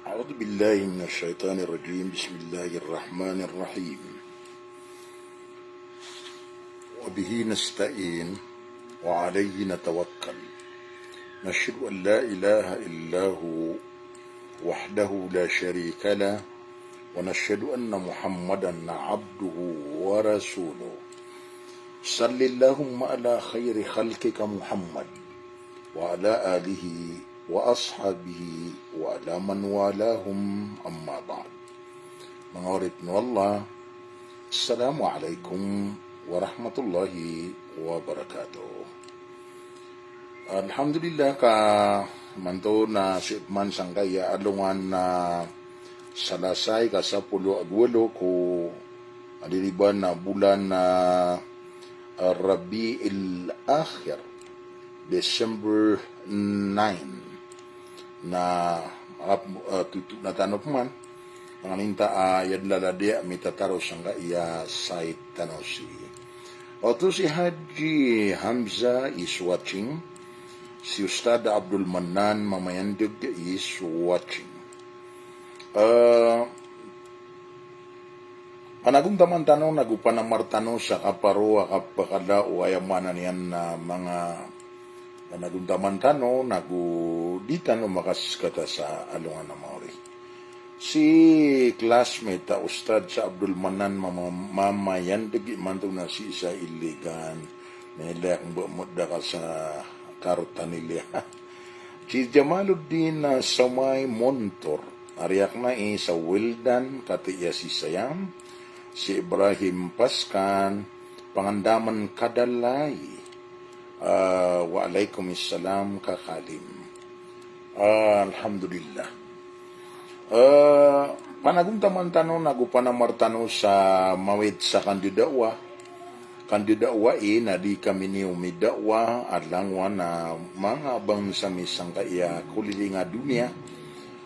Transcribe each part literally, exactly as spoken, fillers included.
أعوذ بالله من الشيطان الرجيم. بسم الله الرحمن الرحيم. وبه نستعين وعليه نتوكل. نشهد أن لا إله إلا هو وحده لا شريك له، ونشهد أن محمدا عبده ورسوله. صل اللهم على خير خلقك محمد وعلى آله وأصحابه وعلى من والاهم، أما بعد. Manga oripn o Allah, Assalamu alaikum warahmatullahi wabarakatuh. Alhamdulillah, ka imanto na sii pman sangkaya alongan a Salasa i ka sapolo ago walo ko adiriban a bolan a Rabiul Akhir, December nine. Na, ah, ah, tutu na tano pman. Tanganin ta, ah, aya dn a ladiya a mitataro sangkaya site tano sii. Oto si Haji Hamza is watching. Si Ustadh Abdul Manan Mamayandeg is watching. Ah, panagontaman tano nago panamar tano sa kaparo a kapakala o aya maana niyan na manga panagontaman tano nago di tano makaskata sa alongan a maori. Si classmate a ustadh sa Abdul Manan Mama-, Mamayandeg imanto na sii sa Iligan. Mailay akn bo mot da ka sa karta nila. Si Jamaluddin, ah, Samay Montor, ari akn ai sa Wildan, katii a si Sayam, si Ibrahim Paskan, Pangandaman Kadalay. Ah, wa alaikum salam, Kaka Alim. Ah, alhamdulillah. Eh, panagontaman tano nago panamar tano sa mawit sa kandida'wa. Kandida'wa i na di kami niyo mida'wa a langowan a manga bangsa mi sangkaya koliling a doniya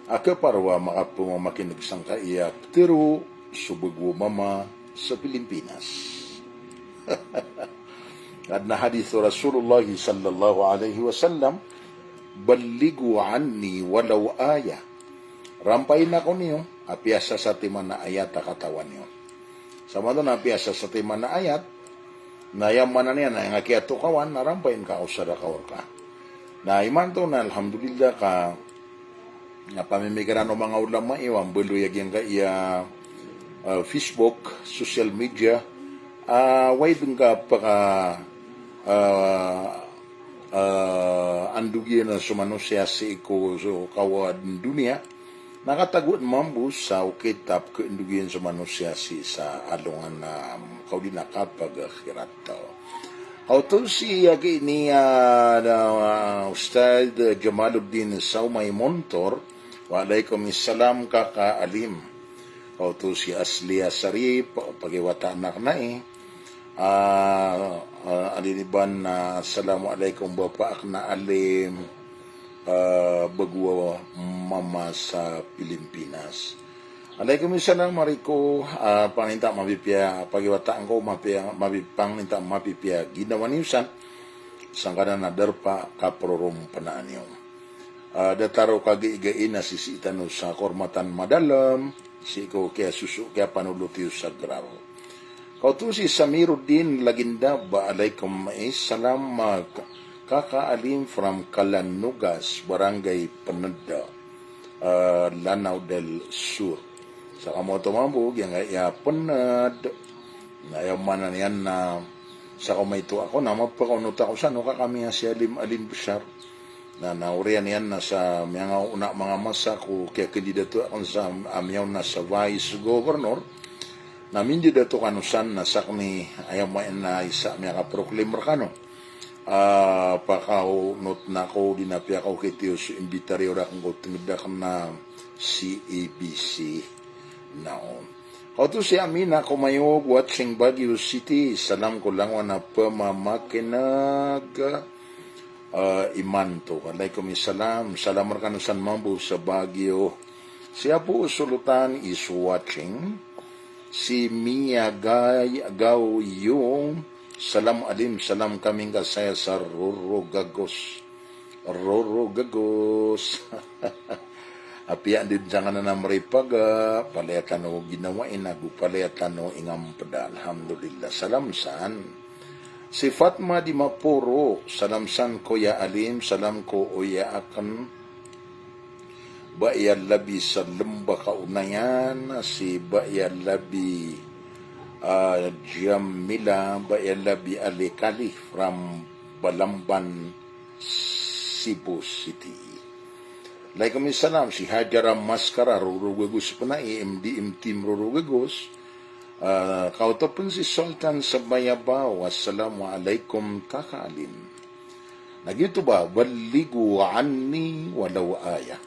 a kaparo a makapamamakineg sangkaya ptero so bago a mama sa Pilipinas. Adn a hadith o Rasulullah sallallahu alaihi wasallam, "Ballighu anni walaw ayah." Rampayin ako niyo, apiya sa satiman a ayat a katawan iyo. Sa mato na apiya sa satiman a ayat, na aya maana niyan na aya nga kiyatokawan, na rampayin ka o sadakaw rka. Na imanto na alhamdulillah ka na pamimikiran o manga ulama iyo a mbaloy a giyangkaya, ah, Facebook, social media, ah, wide ngka paka, ah, ah, andogiyan so manosiya sii ko so kawadn doniya. Na katago mambo sa okit a pkaandogiyan so manosiya sii sa alongan a kaodi na kapagakhirat. Oto si aya giya ini, ah, na, ah, Ustadh Jamaluddin Saumay Montor. Wa alaikum salam, Kaka Alim. Oto si Asliya Sarip, pagiwata anak na i. Ah, ah, aliniban na, "Assalamu alaikum, Bapa akn a Alim." Ah, bago a mama sa Pilimpinas. Alaikum salam, Mariko. Ah, pangninta mapipiya, pagiwata angko mapiya, mapi-, pangninta mapipiya ginawa niyo san. Sangkanan a darpa kaprorompnaan iyo. Ah, datar o kagiigai na sisii tano sa kormatan madalem, sii ko kiyasoso, kiyapanolot iyo sa grar. Kaoto si Samiruddin Laginda, ba alaikum salam, ah, Kaka Alim from Kalanogas, Barangay Pened, ah, Lanao del Sur. Sa kamoto mambo, giyangkaya Pened. Na aya maana niyan na sa kamoto ako na mapakaonot ako san o kaka mi a si Alim, Alim Bashar. Na, na oriyan iyan na sa miyangaona a manga masa ko kiyakandidato akn sa, a miyaona sa vice governor. Na mindidato kano san na sakn i aya maana niyan na isa a miyakaproclaim rkano. Ah, pakaonot ako di na piya kaokit iyo so imbitar iyo rakn ko tngd akn na C A B C. Nao. Kaoto si Amina Komayog, watching Baguio City. Salam ko langowan a pamamakineg, ah, imanto. Alaikum salam. Salam rkano san mambo sa Baguio. Si Apo Sulutan is watching. Si Mia Gay-, Gaoyong. Salam Alim, salam kami ngka saya sa Roro Gagos. Roro Gagos. Apiya anda den sangkanan a meripaga, palaya tano ginawa inago, palaya tano ingampeda. Alhamdulillah. Salam san. Si Fatma di Maporo, salam san ko Oya Alim, salam ko oya aken. Baya labi sa Lemba Kaunayan, si Baya labi, ah, Jamila, Baya labi Alikali from Balamban, Cebu City. Alaikum salam, si Hajara Maskara, roro gagos pen a M D M team roro gagos. Ah, kaoto pen si Sultan Sabayabaw, assalamu alaikum Kaka Alim. Na giyoto ba, ballighu anni walaw ayah.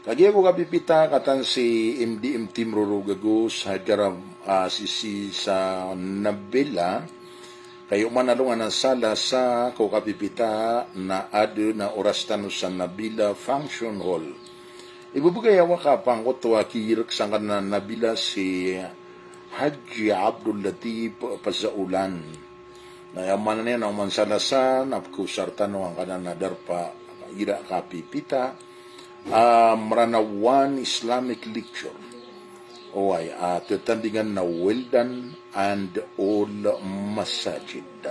Kagiya ko kapipita, katan si M D M team roro gagos, Hajara, ah, si, si sa Nabila, kayo man alongan a Salasa ko kapipita na aden a oras tano sa Nabila Function Hall. Ibebegay a waka pangkoto a kiyerek sangkanan a Nabila si Haji Abdul Latif Pazaolan. Na aya maana niyan na oman Salasa na pekeosar tano angkanan a darpa igira kapipita, ah, Meranaw One Islamic Lecture. Oway, ah, tetandingan na Weldon and All Masajid.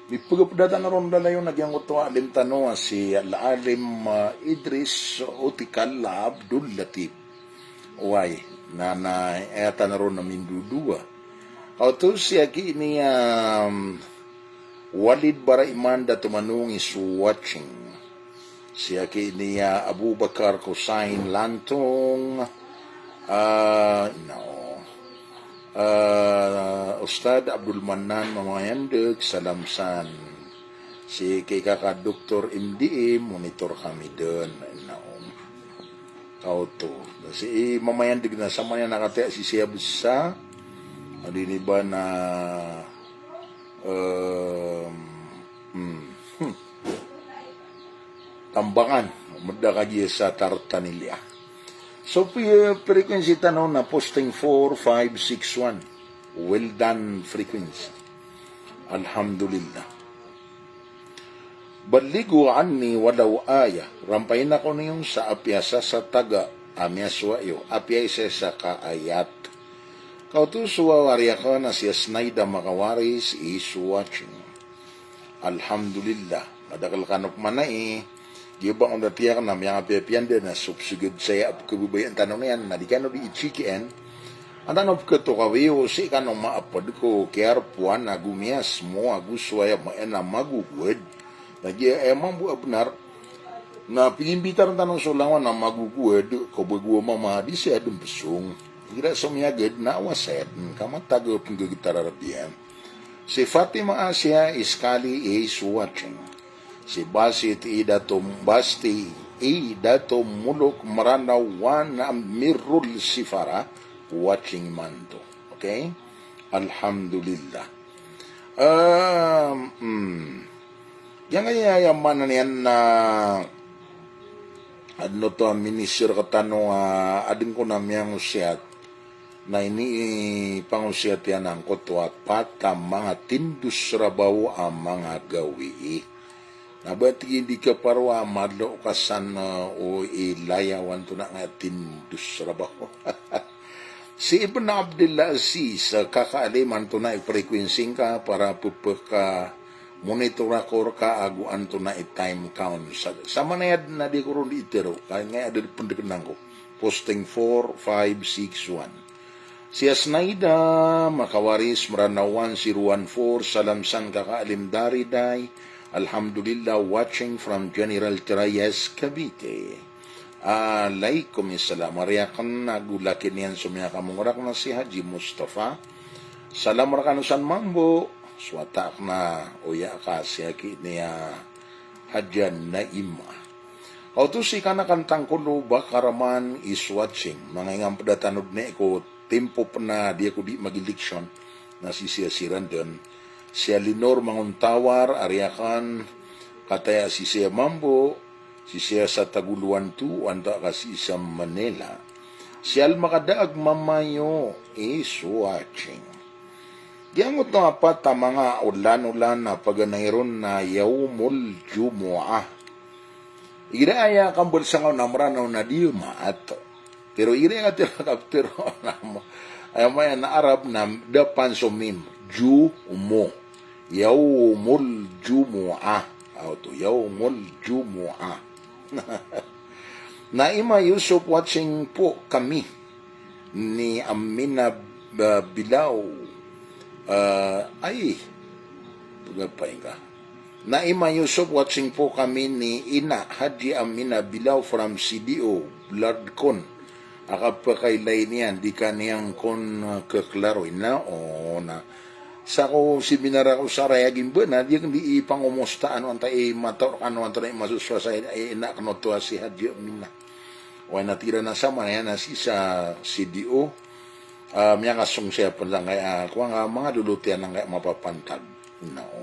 Mipegepeda tano ron lalayon a giyangkoto a alim tano a si Al-Alim, ah, Idris Utikal Abdul Latif. Oway, na, na, aya tano ron a mindodowa. Kaoto si aki ini, um, Walid Baraiman Datomanong is watching. Si aki ini, ah, Abu Bakar Kusain Lantong. Ah, no. Ah, Ustad Abdul Manan Mamayandeg, salam san. Si kay Kaka Doktor M D M, monitor kami den. No. Kaoto. Si Mamayandeg na samanaya na kataya si Siya Besa. Adi ni ba na, em, hmm, hmm. Tambangan, meda kagiya sa Tartanilya. So, pi-, frequency tano na posting four five six one. Well done, frequency. Alhamdulillah. Ballighu anni walaw ayah. Rampayin ako niyo sa apiya sa sa taga a miyasowa iyo, apiya isa sa ka ayat. Kaoto so wawari aken a si Asnaida Makawaris is watching. Alhamdulillah. Madakel kano pman ai. Giya ba on da tiyak na miyangapiyapiya anda na so peseged saya a pekebabayaan tano niyan na di kano di i-check-in. Antano peketokawi o si kano maaped ko kiyarpoan ago miyasmo ago so aya maana magogowad. Na giya aya mambo a benar na pingimbitar tano so langon a magogowad ko bago a mama di si aden pesong. Igira so miyaged na awasayad ka matago penggegetar a rabiyan. Si Fatima Asia Iskali is watching. Si Basit Idato, Basti Idato Muluk Meranaw One Amirul Sifara watching imanto. Okay? Alhamdulillah. Um, hmm. Giyangkaya aya maana niyan na aden oto a minisir ketano a aden ko na miyangosiyat. Na inipangosiyat iyan angkoto a pat a manga tindos rabaw a manga gawii. Na ba tig iyan di kaparo a malo ka san, eh, o ilayaw antonaa nga tindos rabaw. Si Ibn Abdul Aziz, eh, Kaka Alim, antonaa i frequency ngka para pepeka-monitor ako reka ago antonaa i time count. Sa, samanaya den a di ako ron di itero, ka aya aden pendeken angko. Posting four five six one. Si Asnaida Makawaris Meranaw One zero one four, salam san Kaka Alim Dariday. Alhamdulillah, watching from General Trias, Cavite. Alaikum salam. Ari aken ago laki niyan so miyakamongerak na si Haji Mustafa. Salam rekano san mambo. So wata aken a oya ka si aki niyan Haja Naima. Kaoto si Kanakan Tangkolo Bakaraman is watching. Manga ingampeda tano den ko timpo pen a di ako di mag-election na si Siya Siranden. Si Alinor Mangontawar, ari aken kataya si Siya Mambo, si Siya sa Tagoloan to, antaa ka si Siya Manila. Si Alma Kadaag Mamayo is watching. Giyangkoto a pat a manga olan-olan a paganay ron na Yawmul Jumu'ah. Igira aya kambal sangkaw na Mranaw na di maat. Pero igira aya katharo a kaptharo na, aya maya na Arab na da pn so mim. Jumo. Yawmul jumu'ah. Aw to, yawmul jumu'ah. Naima Yusuf, watching po kami ni Amina, ah, Bilaw. Ah, ay. Pagapay ka. Naima Yusuf, watching po kami ni Ina Hadji Amina Bilaw from C D O, Bladcon. A kapakailay niyan, di ka niyan kon, ah, keklaro, ina, o, na. Sa ko seminar ako sa raya gimba na, di, di ipangomostaan o antaa i mataw rkano, antaa i masosowa sa ina, ina kano to a si Hadji Amina. Oway, na tig iran a samanaya na sii sa C D O, ah, miyakasong siya pn sangkaya, ah, kowan ka manga lolot iyan angkaya mapapantag. Na, o.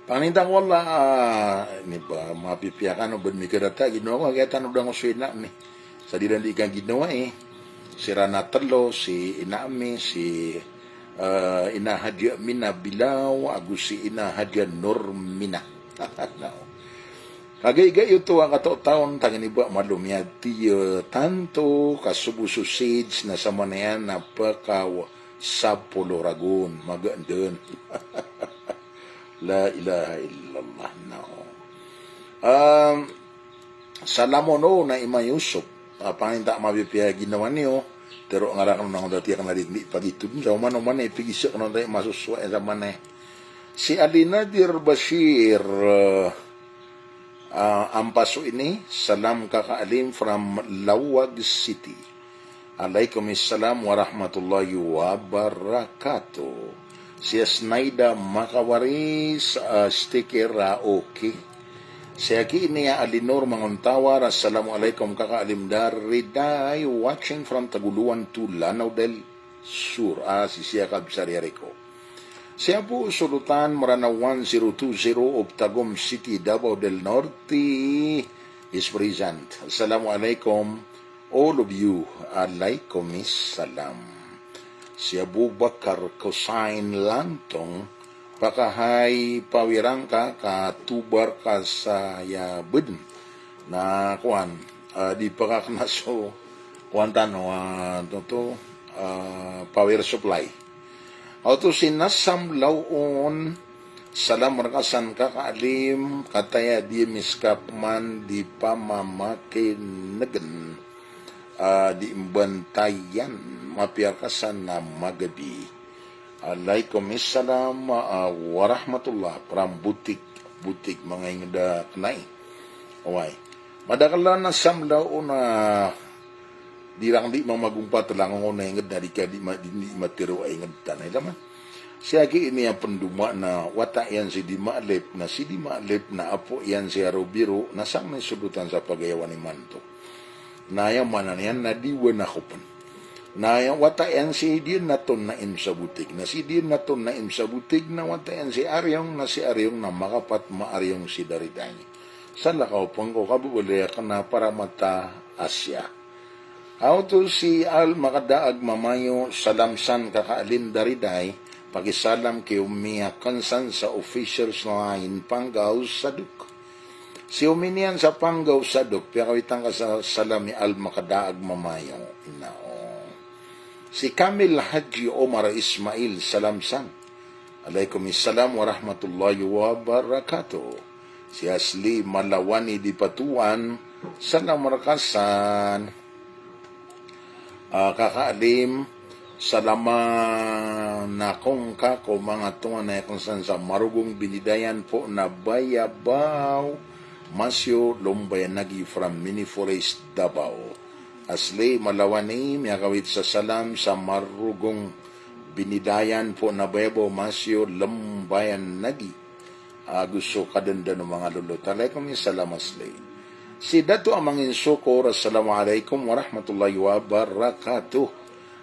Pangninta ko Allah, ah, ini ba, mapipiya kano, bad mikarata, ginawa ko, kaya tano dn ko so ina mi. Sa di ran di ka ginawa, eh. Si Rana Telo, si ina mi, si, eh, ina Hadji Amina Bilaw, ago si ina Hadji Nurmina. Na, o. Kagaigai oto a kataotaon, tangini ba malo miyati, eh, tanto, ka sobo so seeds na samanaya na pakaw sapolo ragon, maga ndn. La ilaha illallah, na, o. Um, salam o Naima Yusuf. Ah, pangninta a mapipiya ginawa niyo, tero nga rakn o na ngondati akn a di, di pagitod, sa oman, oman, eh, pigisa kano antaa i masosowa, eh, samanaya. Si Ali Nadir Bashir, eh, Ah, ampaso ini, salam Kaka Alim from Laoag City. Alaikum salam warahmatullahi wabarakatuh. Si Asnaida Makawaris, ah, sticker, ah, okay. Si aki ini a Alinor Mangontawar, assalamu alaikum Kaka Alim Daridai, watching from Tagoloan to Lanao del Sur, ah, si siya kabsar iyan riko. Si Apo Sulutan, Mranaw one zero two zero of Tagum City, Davao del Norte, is present. Assalamu alaikum, all of you. Alaikum salam. Si Abu Bakar Kusain Lantong, pakahay pawirang ka, ka tubar ka saya bdn. Na kowan, ah, di pakakna so kowan tano, ah, toto, ah, power supply. Oto si Nasam Laon, salam rka san Kaka Alim, kataya di miskap man di pamamakinegn, ah, di mbantayan, mapiya rka san a magabi. Alaikum salam, ah, warahmatullah. Prambutik, butik, manga ingd a knai. Oway. Madakl a Nasam Laon a di rang di mamagompat langon a ingd na di ka di ma-, di, di matero a ingd tano i laman. Si aki ini a pndoma na wata iyan si Di Maalip, na si Di Maalip na apo iyan si Arobiro, na sangni Sulutan sa pagayawan imanto. Na aya maana niyan na di wana ko pn. Na aya wata iyan si Diyan Naton Naim Sabutig. Na si Diyan Naton Naim Sabutig na wata iyan si Aryong, na si Aryong na makapat ma Aryong si Daridai. Sa lakaw pn ko kababaloy akn a para mata Asia. Aw to si Al Makadaag Mamayo, salam san Kaka Alim Daridai, pakisalam ki Omi akn san sa official line Pangaw Sadok. Si Omi niyan sa Pangaw Sadok, piyakawitan ka sa salam i Al Makadaag Mamayo. Ina o. Si Kamil Haji Omar Ismail, salam san. Alaikum salam warahmatullahi wabarakatuh. Si Asli Malawani di Patuan, salam rka san. Ah, Kaka Alim, salam akn ka ko manga tonganay akn san sa Marogong Binidayan po na Bayabaw, Masyo Lombayan Nagi from Mini Forest, Davao. Asli Malawani, miyakawit sa salam sa Marogong Binidayan po na Bayabaw, Masyo Lombayan Nagi. Ago so kadndn o manga lolot. Alaikum salam Asli. Si Dato Amangin Sokor, assalamu alaikum warahmatullahi wabarakatuh.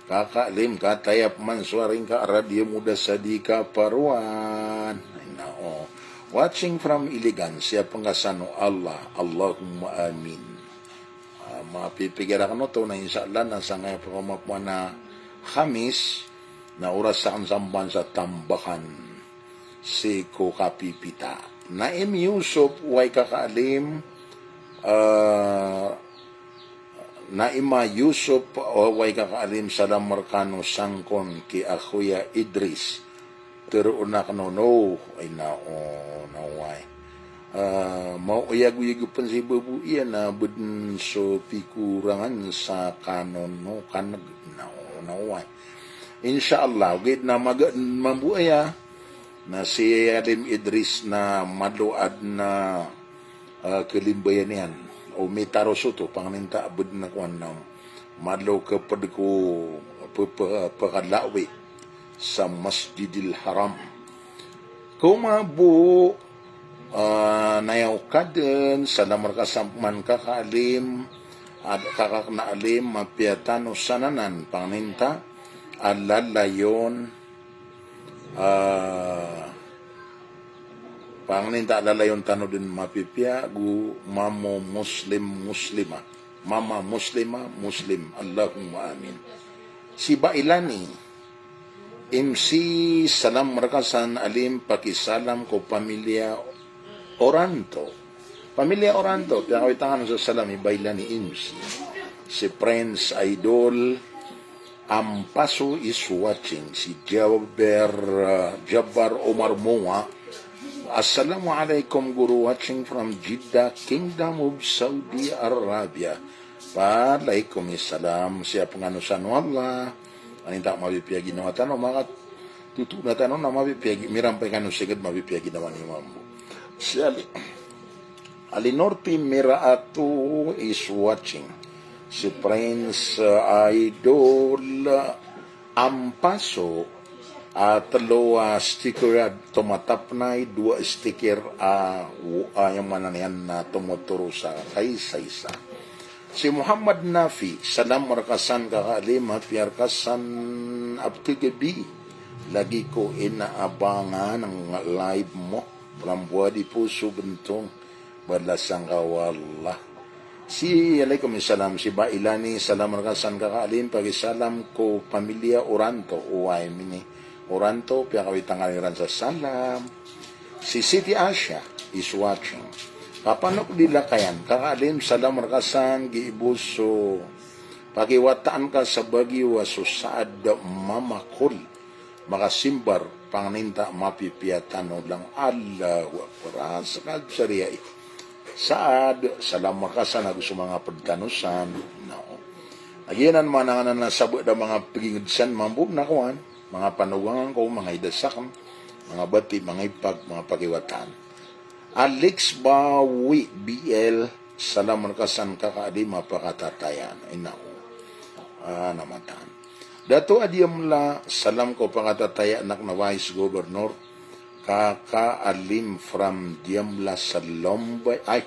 Kaka Alim, kataya pman so ari ngka a radyo mo da sa di kaparoan. Ay, nao. Watching from Iligan, siya pn ka san o Allah. Allahumma amin. Ah, mapipikir akn oto na insha Allah na sangkaya pn ko mapoon a Khamis, na oras akn samban sa Tambakan. Sii ko kapipita. Naim Yusuf, wai Kaka Alim, Ah, Naima Yusuf, oway kaka Alim, salam rkano sangkon ki Akhoya Idris. Teroon akn on, o, ay na, o, na oway. Ah, maoyagoyag pn si babo iyan na bdn so pikorangan sa kanono kaneg, na, o, na oway. Insha Allah, ogaid na magaan mambo aya, na si Alim Idris na malo adn a, ah, kalimbayan iyan. O mitaros oto, pangninta a bdn a kowan na malo kapd ko pe-, pe-, pekalawi sa Masjidil Haram. Ko mabo, ah, na aya okadn, salam rka san pman kaka Alim, ad-, kaka kna Alim, mapiya tano san anan, pangninta a lalayon, ah, pangninta a lalayon tano dn mapipiya, go mamo Muslim, Muslima. Mama Muslima, Muslim. Allahumma amin. Si Bailani, M C, salam rka san Alim, pakisalam ko pamilya Oranto. Pamilya Oranto, piyakawitan kano sa salam i Bailani M C. Si Prince Idol, Ampaso is watching. Si Jaber, uh, Jabar Omar Moa. Assalamu alaikum, Guru, watching from Jeddah, Kingdom of Saudi Arabia. Wa alaikum salam. Siya pn kano san o Allah. Aninta mapipiya ginawa tano, maka tutu na tano na mapipiya gi-, mirampay kano sii ko mapipiya ginawa niyo mambo. Si Ali. Ali Norti Miratu is watching. Si Prince, uh, Idol, uh, Ampaso, uh, telo a sticker a tomatapnay, dowa sticker a, uh, aya maana niyan na tomotoro sa kaisaisa. Si Muhammad Nafi, salam rka san kaka Alim, mapiya rka san a pkagabi. Lagi ko inaabangan ang live mo. Prambuadi po so bentong. Balasan ka o Allah. Si, alaikum salam, si Bailani, salam rka san kaka Alim, pakisalam ko pamilya Oranto, o ay mini Oranto, piyakawitan kano iran sa salam. Si Siti Asia is watching. Papanok di Lakayan, kaka Alim, salam rka san, giibo so pakiwataan ka sa Baguio a so Saad Mamakol. Makasimbar, pangninta mapipiya tano lang. Allahu Akbar. Ah, sakad sariya i. Saad, salam rka san ago so manga pd tano san. No. Agiyanan mananganan na sabot a manga paginged san mambo na kowan, manga panogangan ko, manga idasakn, manga bati, manga ipag, manga pakiwataan. Alex Bawi B L, salam rka san kaka Alim a pakatataya. Ina o. Ah, na mataan. Dato Adi Amla, salam ko pakatataya anak na Vice Governor. Kaka Alim from Diamla Salombay. Ay,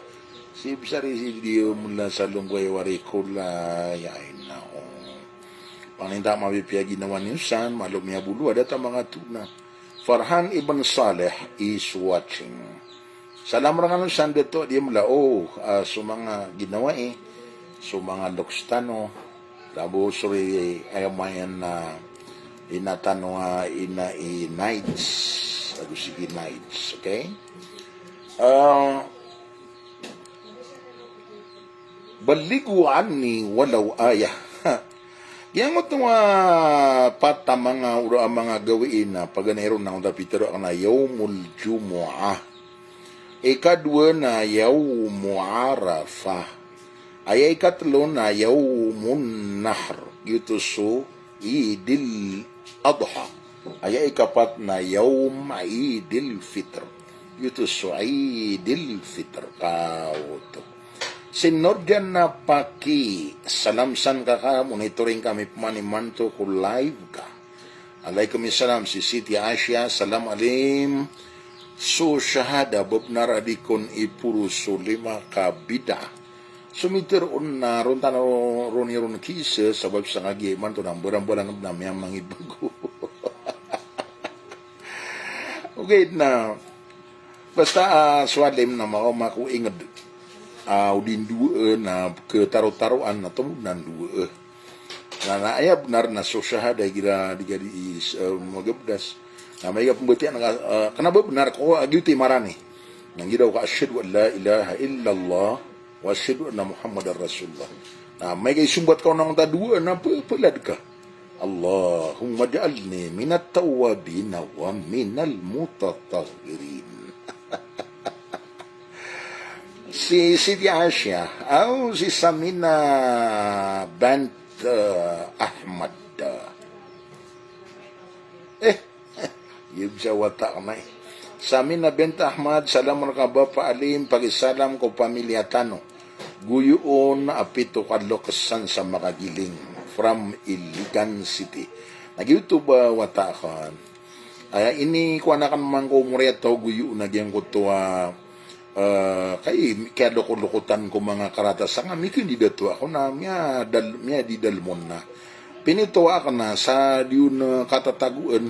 si bsari si Diamla Salombay wari kola, ya ina o. Pangninta mapipiya ginawa niyo san, malo miyabolo, adn ta manga tona. Farhan Ibn Saleh is watching. Salam rkano san Dato Adi Amla. O, ah, so manga ginawa i, so manga loks tano. Labo, sorry, aya mayan na ina tano a ina i Knights. Ago sigi Knights, okay? Ah, Ballighu anni walaw ayah. Giyangkoto a pat a manga ora a manga gawii na paganay ron na onta pitero a kna yawmul jumu'ah. Ikadowa na yawmu Arafah. Aya ikatlo na yawmun nahr. Giyoto so Idil Adha. Aya ikapat na yawm Idil Fitr. Giyoto so Idil Fitr. Kaoto. Si Nurjan na Paki, salam san kaka, monitoring kami pman imanto ko live ka. Alaikum salam. Si Siti Asia, salam Alim. So shahada, ba bnar a di kon iporo so lima ka bid'ah. So miteroon na ron tano ron iron kisa, sabap sa kagiya imanto na mbarambalang na miyamangibago. Okay na. Basta, ah, so Alim na mako, mako inged. Ah, o di ndowa, eh, na ketarotaroan na tomod na ndowa, eh. Na, na aya bnar na so shahada igira di gadi, eh, magabdas. Na maiga pembetian ka, eh, kena ba bnar ko, ah, giyoto i marani. Na igira ka ashhadu an la ilaha illallah Wa ashhadu anna Muhammadar Rasulullah. Na amay ka isombat ka on angkoto a dowa na pe-, pelad ka. Allahumma ij'alni minat tawwabin wa minal mutatahhirin. Si Siti Asha, aw si Samina bint, eh, Ahmad. Eh, Giyoto sa wata ko na. Samina bint Ahmad, salam rka Bapa Alim, pakisalam ko pamilya tano. Goyoon a pito ka loks san sa Makagiling, from Iligan City. Na giyoto ba wata ko. Aya ini ko anakan mangko moriya taw goyoon a giyangkoto a Eh, kay, kiyalokolokotan ko manga karata sa kami, kay di dato ako na miyadal-, miyadidalmon na. Pinito ako na sa diyon, eh, katatagoan.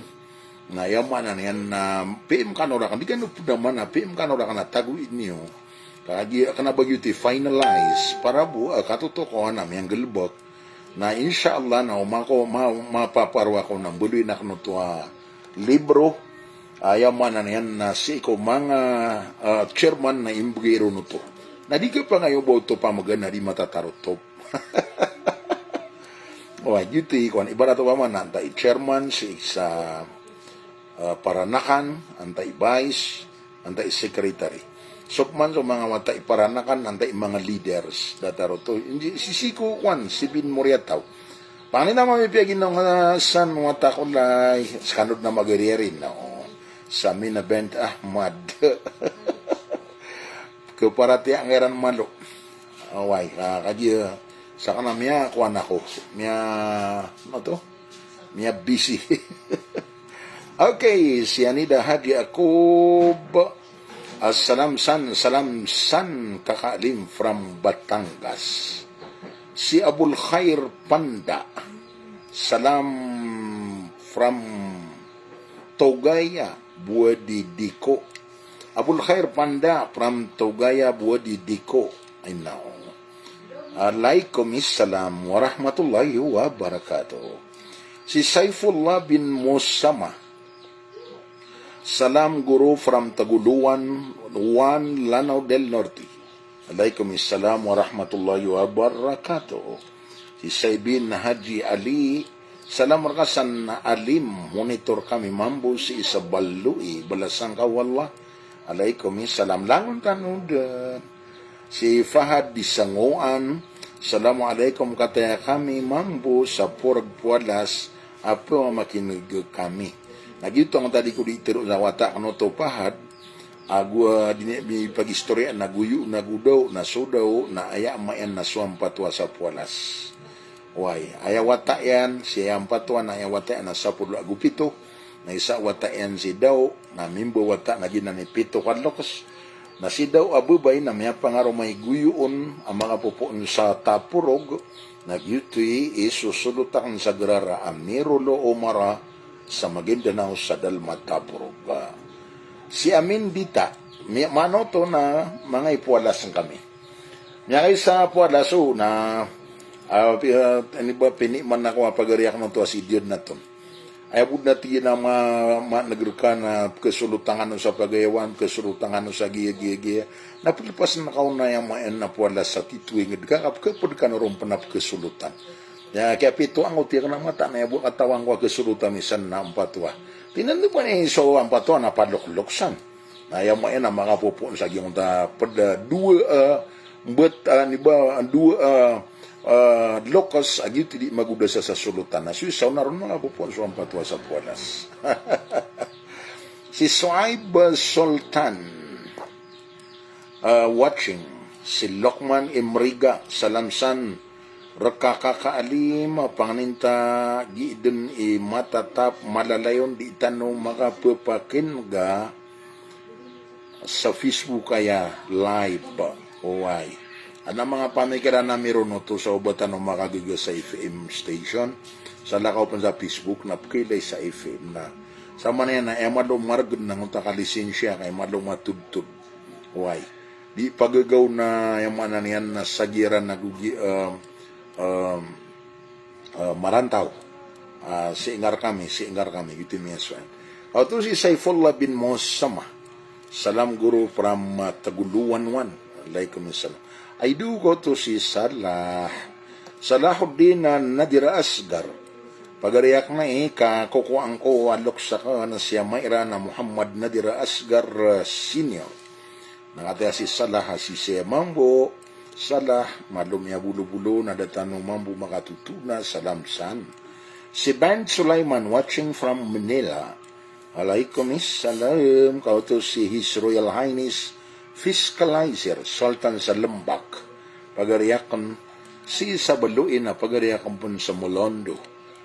Na aya maana niyan na P M kano raken, di kano pud na maana, P M kano raken na tagoin iyo. Kagi, kena ba giyoto i finalize, para bo, eh, katotokoan a miyanggalebek. Na insha Allah na o mako, ma-, mapaparo ako na mbaloyin ako noto a libro, aya maana niyan na sii ko manga, ah, chairman na imbegay ron oto. Na di ka pangayoba oto pamegan na di matatarotop. Wa, giyoto i kowan, ibarat opama na antaa i chairman sii sa, ah, paranakan, antaa i vice, antaa i secretary. Sopman so manga wata i paranakan, antaa i manga leaders. Datar oto, inji, sii ko kowan, si Bin Moriataw. Pangnin a mami piya ginong, ah, san wata ko lay, sekano den a magariyari, no. Samina bint Ahmad. Keparatiya ngairan malo. Away, ah, kagiya, eh, sekano miya kowan ako. Miya, ano to? Miya busy. Okay, si Anida Hadi Akub. Assalam san, salam san, Kaka Alim from Batangas. Si Abul Khair Panda. Salam from Togaya, Buadidiko. Abul Khair Panda from Togaya, Buadidiko. Ay, nao. Alaikum salam warahmatullahi wabarakatuh. Si Saifullah bin Musama. Salam guru from Tagoloan, Lanao del Norte. Alaikum salam warahmatullahi wabarakatuh. Si Saibin Haji Ali, salam reka san Alim, monitor kami mambo sii sa Baloi, Balasangka, wallah. Alaikum salam. Langon tano den. Si Fahad di Sangoan, assalamu alaikum, kataya kami mambo sa Porog Pualas, a pemakineg kami. Na giyoto angkoto a di ko di tero sa wata ko noto Fahad, ago, ah, di niyan mipagistoriya na goyoon ago daw, na so daw, na aya maana niyan na so ampatwa sa Pualas. Oway, aya wata iyan, si aya ampatwa na aya wata iyan na sapolo ago pito, na isa wata iyan si daw, na mimba wata na giyanan i pito ka loks, na si daw a babay na miyapangaroma i goyoon a makapopoon sa Taporog, na giyoto i isosolot aken sa Gerara a mirolo o mara sa Maguindanao sa dalem a Taporog. Si Amin Dita, mi-, manoto na manga i Pualas kami. Miyakaisa a Pualas o na, ah, pi-, ah, ini ba piniman ako a pagari aken oto a si Dion Naton. Aya bo den a tig iyan a ma-, ma-, neger ka na pekesolotan kano sa pagayawan, pekesolotan kano sa giya, giya, giya. Na pelepas na kaon na aya maana na Pualas a tito inged ka, ka peke-, ped kano ron pen a pekesolotan. Ya, kiyapito angkoto iyan a mata na aya bo katawan ko a kesolotan misan na ampatwa. Tinan den ba ni so ampatwa na paloklok san. Na aya maana na makapopoon sa giyangkoto a ped a dowa, eh, mbet, eh, ini ba, dowa, eh, eh, loks a giyoto i di magoda sa solotan. Na so isa on na ron makapopoon so ampatwa sa Pualas. Si Soaib Sultan, eh, watching. Si Lokman Imriga, salam san reka Kaka Alim, pangnin ta gii den i matatap, malalayon di tano makapepakinega sa Facebook aya live. Oway. Adn a manga pamikiran ami ron oto sa o ba tano makagega sa F M station. Sa lakaw pen sa Facebook na pekailay sa F M na. Sa maana iyan na aya malo maregen na ngota kalisensiya ka aya malo matodtod. Oway. Di pagegaw na aya maana niyan na sagiran ago gi, em, em, eh, marantaw. Ah, sii nga rekami, sii nga rekami, giyoto i miyasowa iyan. Oto si Saifullah bin Mosama. Salam guru from, ah, Tagoloan wan. Alaikum salam. Ay, dowa ko oto si Salah. Salahuddin Nadir Asgar. Pagari akn i ka kokowaan ko a loks akn na si ama iran a Muhammad Nadir Asgar Senior. Na katii a si Salah a sii saya mambo, Salah, malo miyabolobolo na da tano mambo makatotoona, salam san. Si Ben Sulaiman watching from Manila. Alaikum salam, ka oto si His Royal Highness Fiscalizer Sultan sa Lembak. Pagari akn sii sa Baloy na pagari akn pn sa Molondo.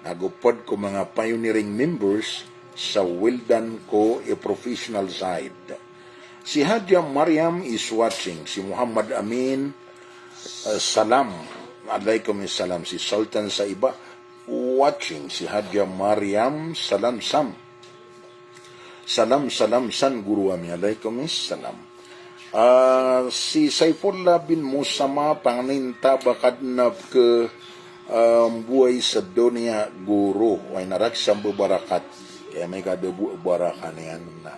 Nago pd ko manga pioneering members sa Wildan ko i professional side. Si Hadja Mariam is watching, si Muhammad Amin, eh, salam. Alaikum salam, si Sultan sa Iba, watching, si Hadja Mariam, salam san. Salam, salam san guro ami, alaikum salam. Ah, si Saifullah bin Musama, pangnin ta ba kadn a pk, ah, mbowai sa doniya guro, oway na rakn sa mbabarakat. Kaya amay ka da bo barakat iyan na.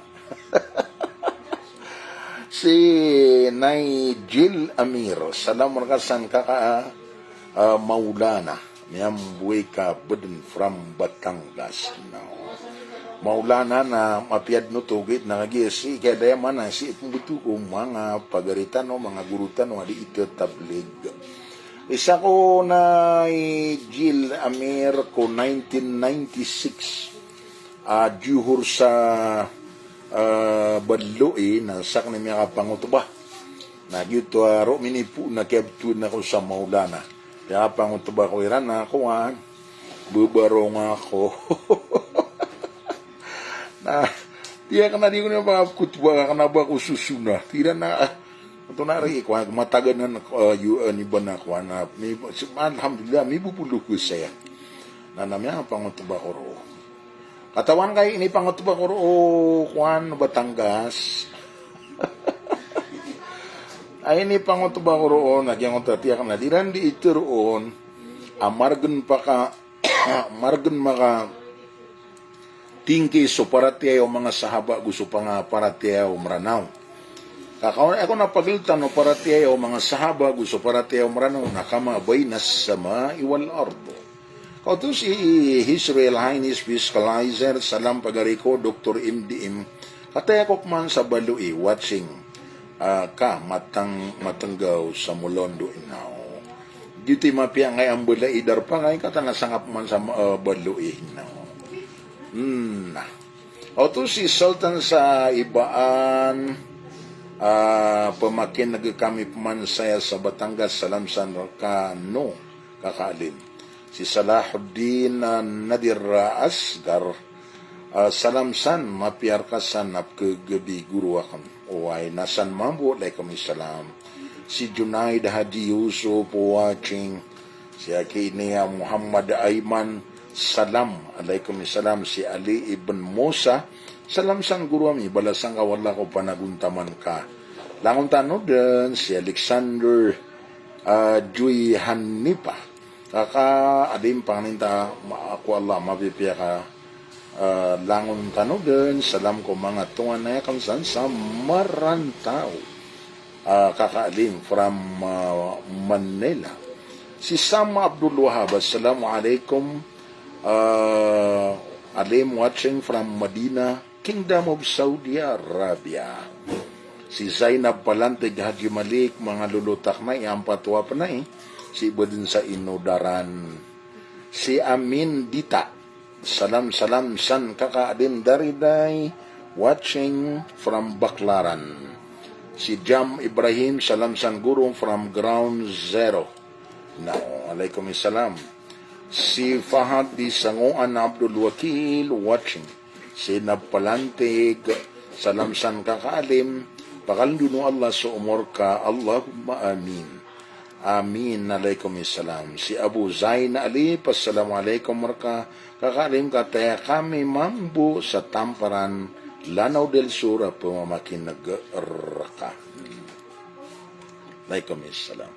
Si Nigel Amir, salam rka san kaka, ah, Maulana. Miyambowai ka bdn from Batangas. No. Maulana na mapiya dn oto git na kagiya sii kaya daya mana sii pmbto ko manga pagari tano, manga guro tano a dii tablig. Isa ko Nigel Amir ko nineteen ninety-six a Johor sa, ah, Baloy na sakn i miyakapangotba. Na giyoto a roo minipoon a kiyabtowan ako sa Maulana. Kiyapangotba ko iran na kowan, bebarong ako. Na, tiyak na di ko niyan pangakotba ka kna ba ko sosona. Tira na, ah, oto na ri, kowan, mataganan, ah, yu, ah, ni bana kowan, ah, mi, alhamdulillah, mibobolo ko saya. Na, na miyapangotba ko roo. Katawan ka i inipangotba ko roo, kowan, Batangas. Ay, inipangotba ko roo, na giyangkoto a tiyak na di ran dii tharoon a margn paka, margn makatingki so paratiyaya o manga sahaba ago so panga paratiyaya o Mranaw. Ka kaon, ako na pagltan o paratiyaya o manga sahaba ago so paratiyaya o Mranaw na kama bainas samai wal ard. Ka oto si His Royal Highness Fiscalizer, salam pagari ko, Doktor M D M. Kataya ko pman sa Baloy, watching, ah, ka matang, matenggaw sa Molondo inaw. Giyoto i mapiya angkaya a mbala i darpa angkaya, kataa na sangap man sa, ah, Baloy inaw. Hmm, na. Oto si Sultan sa Ibaan, ah, pemakineg kami pman saya sa Batangas, salam san rkano, kaka Alim. Si Salahuddin, ah, Nadir, ah, Asgar, ah, salam san, mapiya rka san a pkagabi guro akn. Oway, na san mambo, alaikum salam. Si Junaid Haji Yusuf watching. Si aki ini a Muhammad Aiman, salam. Alaikum salam. Si Ali ibn Musa, salam san guro ami, balasan ka o Allah ko panagontaman ka. Langon tano dn si Alexander, ah, Joy Hanipa. Kaka Alim, pangnin ta, ma-, ko Allah, mapipiya ka, ah, langon tano dn, salam ko manga tonganay akn san sa Marantaw. Ah, kaka Alim from, ah, Manila. Si Sam Abdul Wahab, assalamu alaikum. Ah, Alim watching from Madinah, Kingdom of Saudi Arabia. Si Zainab Palantig, Haji Malik, manga lolot akn i ampat o apnay, sii bo dn sa Inodaran. Si Amin Dita, salam, salam san kaka Alim Dariday, watching from Baclaran. Si Jam Ibrahim, salam san guro from Ground Zero. Na, alaikum salam. Si Fahad di Sangoan Abdul Wakil watching. Si Nab Palantig, salam san kaka Alim, pakalndo o Allah so omor ka, Allahumma amin. Amin, alaikum salam. Si Abu Zain Ali, assalamu alaikum rka, kaka Alim, kataya kami mambo sa Tamparan, Lanao del Sur a pemamakineg rka. Alaikum salam.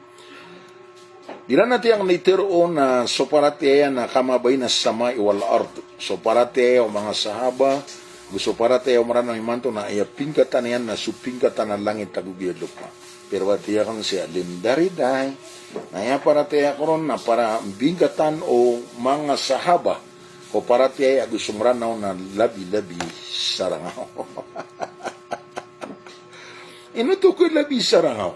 Di ran a tiyak na iteroon a so paratiyaya na kama bainas samai wal ard. So paratiyaya o manga sahaba, go so paratiyaya o Mranaw imanto na aya pingkatan iyan na so pingkatan a langit ago giya lopa. Pero a tig akn si Alim Daridai, na aya paratiyaya ko ron na para mbingkatan o manga sahaba ko paratiyaya ago so Mranaw na labi-labi sa Rangkaw. Ino oto ko labi sa Rangkaw?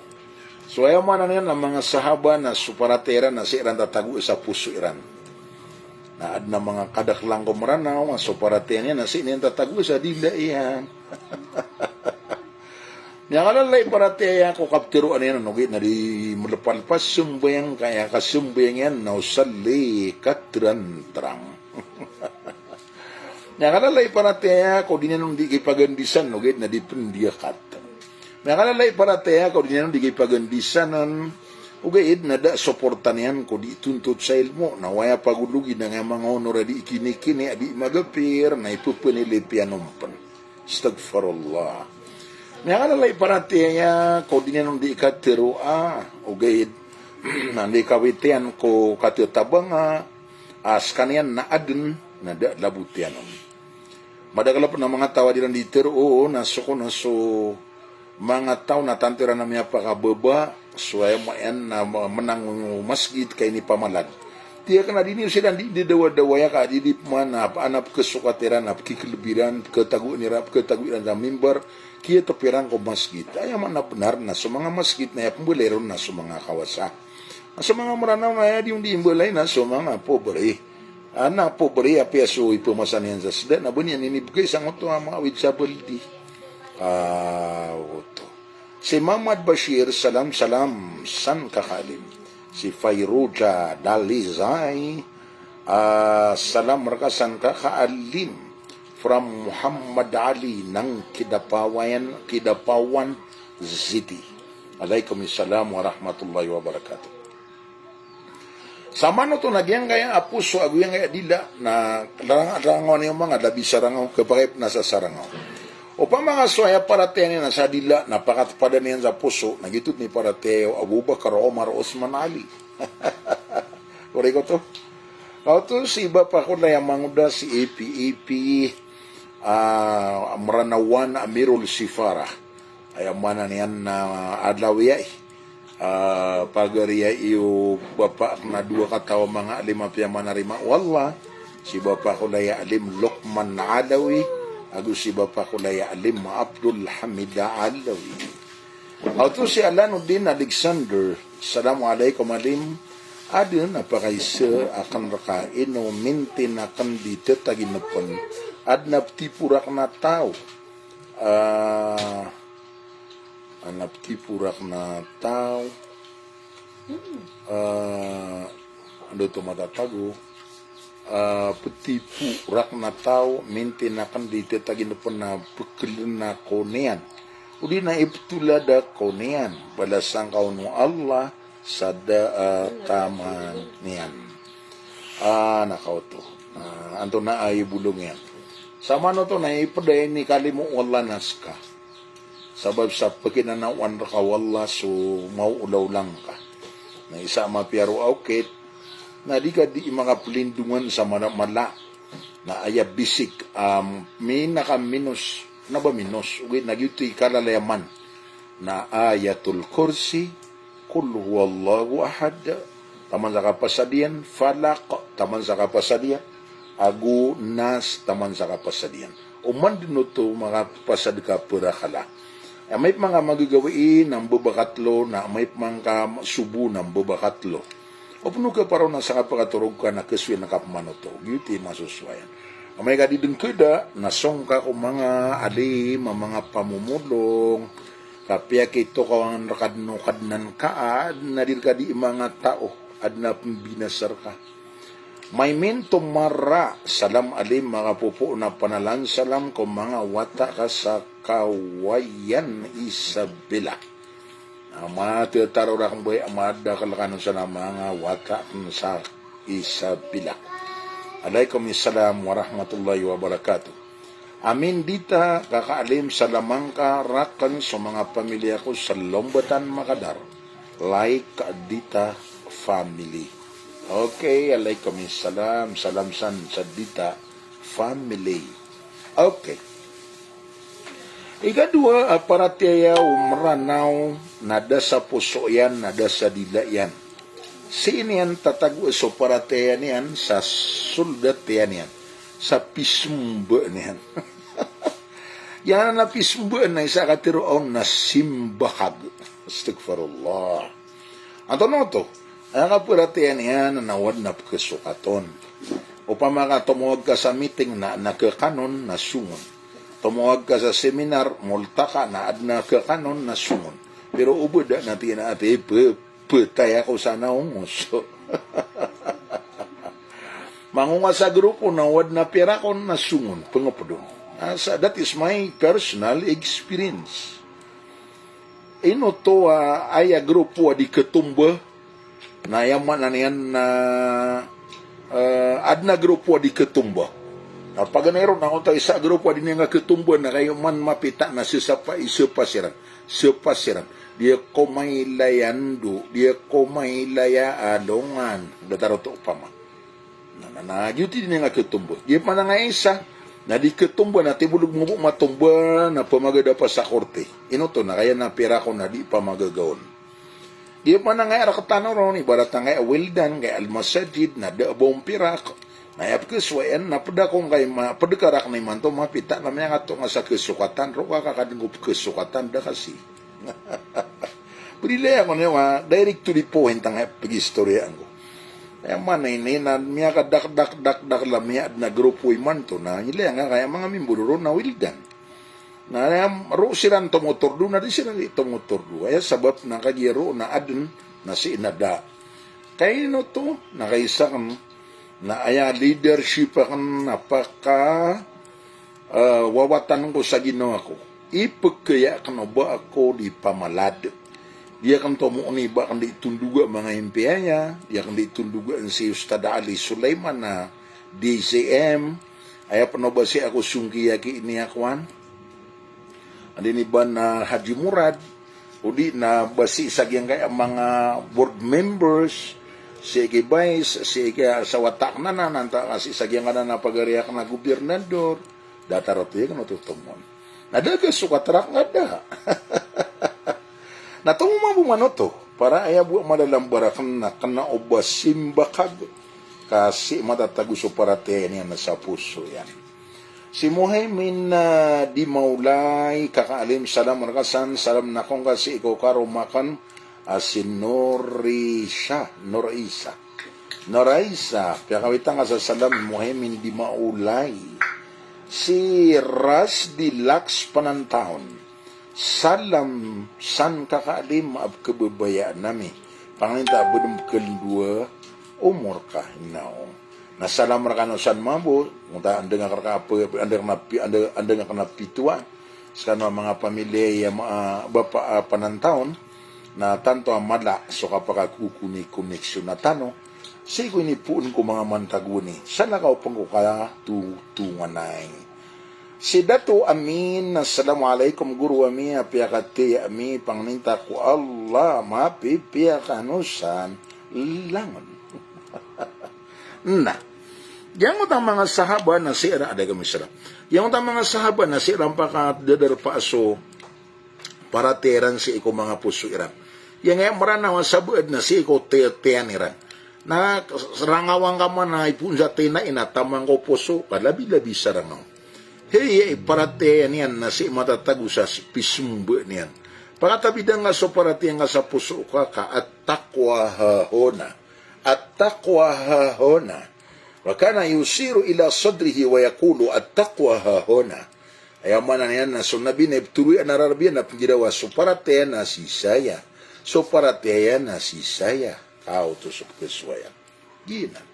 So aya maana niyan na manga sahaba na so paratiyaya iran na sii iran tatago sa poso iran. Na adn a manga kadaklan ko Mranaw a so paratiyaya niyan na sii niyan tatago sa dila iyan. Miyakalalay paratiyaya ko kaptharoa niyan, ogaid na di mlpalpas sambayang ka aya kasambayang iyan na usalli katrantram. Miyakalalay paratiyaya ko di niyan on di kipagandisan, ogaid na di pndiyakat. Miyakalalay paratiyaya ko di niyan on di kipagandisan, ogaid na da soportan iyan ko di tontot sa ilmo, na aya pagologi na aya manga onor a di kinikini a di magapir, na ipepnilip iyan on pn. Astaghfirullah. Miyakalalay paratiyaya ko di niyan on di katharoa, ogaid na di kawit iyan ko katatabanga a skaniyan na adn na da labot iyan on. Madakl pn a manga taw a di iran di tharoa na so kon a so manga taw na tanto iran a miyapakababa, so aya maana niyan na menang o masgit ka inipamalag. Tig akn a di niyo siran di dadawadawa aya ka di di pman a, ana pkhasokat iran, a pkhiklb iran, pkhatago iran, pkhatago iran sa mimbar, khiyatp iran ko masgit. Aya maana bnar na so manga masgit na aya pmbalay ron na so manga kawasa. Na so manga Mranaw na aya di on di imbalay na so manga pobre. Ana pobre, apiya so ipmasa niyan sa sda na ba niyan inibgay sangkoto a maawid sa baldi. Ah, oto. Si Mamad Bashir, salam, salam san Kaka Alim. Si Fairuja Dalizay, ah, salam rka san Kaka Alim. From Muhammad Ali ng Kidapawan, Kidapawan City. Alaikum salam warahmatullahi wabarakatuh. Samanoto na giyangkaya a poso ago giyangkaya a dila na larang, larangaw niyo manga labi sa Rangkaw, khapakay pn a sa Rangkaw. Opama ka so aya paratiyaya niyan na sa dila na pakatpadan iyan sa poso, na giyoto dn i paratiyaya o Abu Bakar, Omar, Osman, Ali. Korek oto. Ka oto si bapa ko laya mangoda si A P A P, ah, Mranawan Amirul Sifara. Aya maana niyan na Alawi ai. Ah, pagari ai o bapa akn a dowa kataw a manga alim a piyamanarima o Allah. Si bapa ko laya Alim Luqman Alawi, ago si bapa ko laya Alim Abdul Hamid Alawi. Oto si Alanuddin Alexander, Assalamu alaikum Alim. Adn a pakaisa akn rka, ino mintin akn di tataginpn, adn a ptipor akn a taw. Ah, adn a ptipor akn a taw. Ah, anda oto matatago? Ah, ptipor akn a taw, mintin akn di tataginpn a pkln ako niyan. Odi na iptolad ako niyan, balasan ka on o Allah sa da a taman iyan. Ah, na kaoto. Ah, antonaa i bolong iyan? Samanoto na ipda ini kalimo o Allah na ska. Sabap sa pkinanaowan rka o Allah so maoolaola ngka. Na isa a mapiya roo a okit, na di ka di makaplindongan sa mala, mala. Na aya bisik, am, minakaminos, na ba minos, ogaid na giyoto i kalalayaman. Na Ayatul Kursi, Qul huwallahu ahad, taman sa kapasad iyan, Falaq, taman sa kapasad iyan, ago Nas, taman sa kapasad iyan. Oman dn oto makapasad ka pphakala. Amay pman ka magagawii na mbabakatlo, na amay pman ka sobo na mbabakatlo. O pn o kaparo na sa kapakatorog ka na kasoyan ka pman oto. Giyoto i masosowayan. Amay ka di dn khada, na song ka ko manga alim a manga pamomolong. Ka piyakitokawan rka dn o Kadnan ka, adn a di rka di manga taw, adn a pmbinasa rka. Maiminto Mara, salam Alim, makapopoon a panalan salam ko manga wata ka sa Kawayan Isabela. Na mathataro rakn bo a madakl kano sa manga wata akn sa Isabela. Alaikum salam warahmatullahi wabarakatuh. Amin Dita, Kaka Alim, salam angka rakn so manga pamilya ko sa Lombatan Makadar. Like Dita family. Okay, alaikum salam. Salam san sa Dita family. Okay. Ikadowa a paratiyaya o Mranaw na da sa poso iyan, na da sa dila iyan. Sii niyan tatagoa so paratiyaya niyan sa soldat iyan iyan, sa pismba niyan. Giyanan a pismba na isa a katharo on na simbakag. Astagfirullah. Antonaa oto? Aya kaparatiyaya niyan na o aden a pkhasokat on. Opama ka tomowag ka sa meeting na, na khakanon na songon. Tomowag ka sa seminar, multaka na aden a khakanon na songon. Pero o ba da na tig iyan a ati, pe, petay ako sa naongoso. Mangonga sa grupo na o aden a piyarak on na songon, pngapd on. Ah, sa, that is my personal experience. Ino oto a, aya grupo a di khatomba, na aya maana niyan na, eh, aden a grupo a di khatomba. Na paganay ron na onta isa a grupo a di niyan khatomba, na kagiya man mapita na sesapa, isapa siran, sapa siran. Di ako mailay a ndo, di ako mailay a alongan. Datar oto opama. Na, na, na, giyoto i di niyan khatomba. Giya pman angkaya isa, na di khatomba, na tibolog mambo matomba, na pamagada pa sa korte. Ino oto, na kaya na piyarak on na di pamagagaon. Giya pman angkaya rktano ron, ibarat angkaya weldan, angkaya almasajid, na da a ba on piyarak. Na aya pkhasowa iyan, na pd ako angkaya ma-, pd ka rakn imanto mapita, na miyangato nga sa khasokatan, roo ka kakadn ko pkhasokatan, da kasi. Brilaya ko niyan, direct to the point angkaya pgistoriyaan ko. Aya maana ini na miyakadakdakdak, dakdakl a miyaaden a grupo imanto na ilaya nga kaya manga mimbor ron na wildan. Na aya roo siran tomotordo na di siran di tomotordo. Aya sabap na kagiya roo na aden na sii na da. Kaya ino oto, na kaisa akn, na aya leadership akn na paka, eh, wawatan ko sa ginawa ko. Ipkhaya akn o ba ako di pamalad. Di akn tomoon i ba akn di tondoga manga MP aya, di akn di tondoga si Ustadh Ali Sulaiman na DCM, aya pn o ba sii ako songkiya ki ini a kowan. Anda ini ba na Haji Murad, odi na ba sii sa giyangkaya manga board members, sii ki vice, sii ki sa wata akn anan, antaa ka sii sa giyangkanan a pagari akn a gobernador, datar oto iya kn oto tomoon. Na da a kasokat rakn a da. Na tomo mambo man oto, para aya bo a madalambar akn na kna o ba simbakag, ka sii matatago so paratiyaya niyan na sa poso iyan. Si Muhaimin, ah, di Maulay, Kaka Alim, salam rka san, salam na kon ka sii ko karoma akn, a si Norisha, Norisa. Noraisa, piyakawita nga sa salam, Muhaimin di Maulay. Si Ras di Lax Panantaon. Salam san Kaka Alim a pkhababayaan ami. Pangninta a ba dn pkhalndowa omor ka, inaw. Na salam rkano san mambo, ngota andang akn rka, andang akn a pi-, andang, andang akn a pitowa. Skano a manga pamilya iya ma-, a, bapa a Panantaon, na tanto a mala so kapakakokoneksyon tano. Sii ko inipoon ko manga mantag oni. Sana kaopn ko katotonganay. Si Dato Amin, assalamu alaikum guro ami, apiya ka tiyaya ami, pangninta ko Allah, mapipiya kano san langon. Na, giyangkoto a manga sahaba na sii ran, ada kami sira. Giyangkoto a manga sahaba na sii ran pakadadarpa so paratiyaya iran sii ko manga poso iran. Giyangkaya Mranaw a sabaad na sii ko tiyatiyan iran. Na rangaw angka man a ipoon sa tina ina taman ko poso, ka labi-labi sa rangaw. Hay, aya i paratiyaya niyan na sii matatago sa s-, pismba niyan. Pakatabida nga so paratiyaya nga sa poso ka, ka at-taqwa hahuna. At-taqwa hahuna. Wa kana yushiru ila sadrihi wa yaqulu, "At-taqwa hahuna." Aya maana niyan na so Nabi na ipthoroy a rarb iyan a pnggiraw a so paratiyaya na sii saya. So paratiyaya na sii saya. Ka oto so pkhasowa iyan. Giyanan.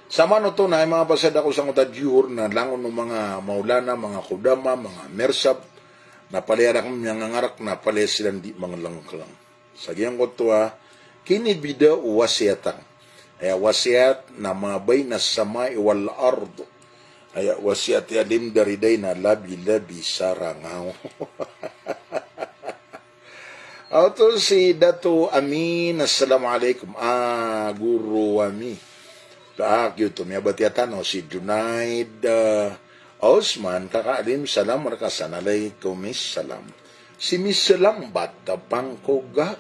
Samanoto na aya manga pasad ako sangkoto a Johor na langon o manga maulana, manga kodama, manga mersab, na palaya rakn miyangangarak na palaya siran di manglangklang. Sa giyangkoto a kinibida o wasiyat ang. Aya wasiyat na ma bayna samai wal ard. Aya wasiyat i Alim Dariday na labi-labi sa rangaw. Oto si Dato Amin, assalamu alaikum. Ah, guro ami. Ah, giyoto, miyabatiya tano si Junaid, ah, Osman, Kaka Alim, salam rka san. Alaikum salam. Si Miss Lambat, Pangkoga.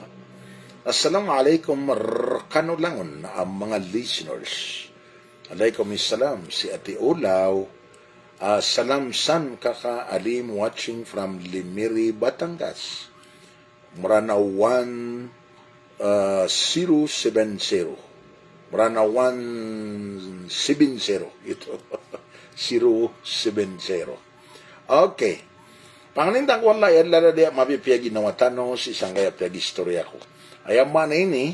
Assalamu alaikum rkano langon a manga listeners. Alaikum salam. Si Ate Olaw, ah, salam san Kaka Alim, watching from Limiri, Batangas. Mranaw one, ah, zero seven zero. Mranaw one seven zero. Ito. Zero seven zero. Okay. Pangnin tano ko Allah, aya lala di a mapipiya ginawa tano sii sangkaya piyagistoriya ko. Aya maana ini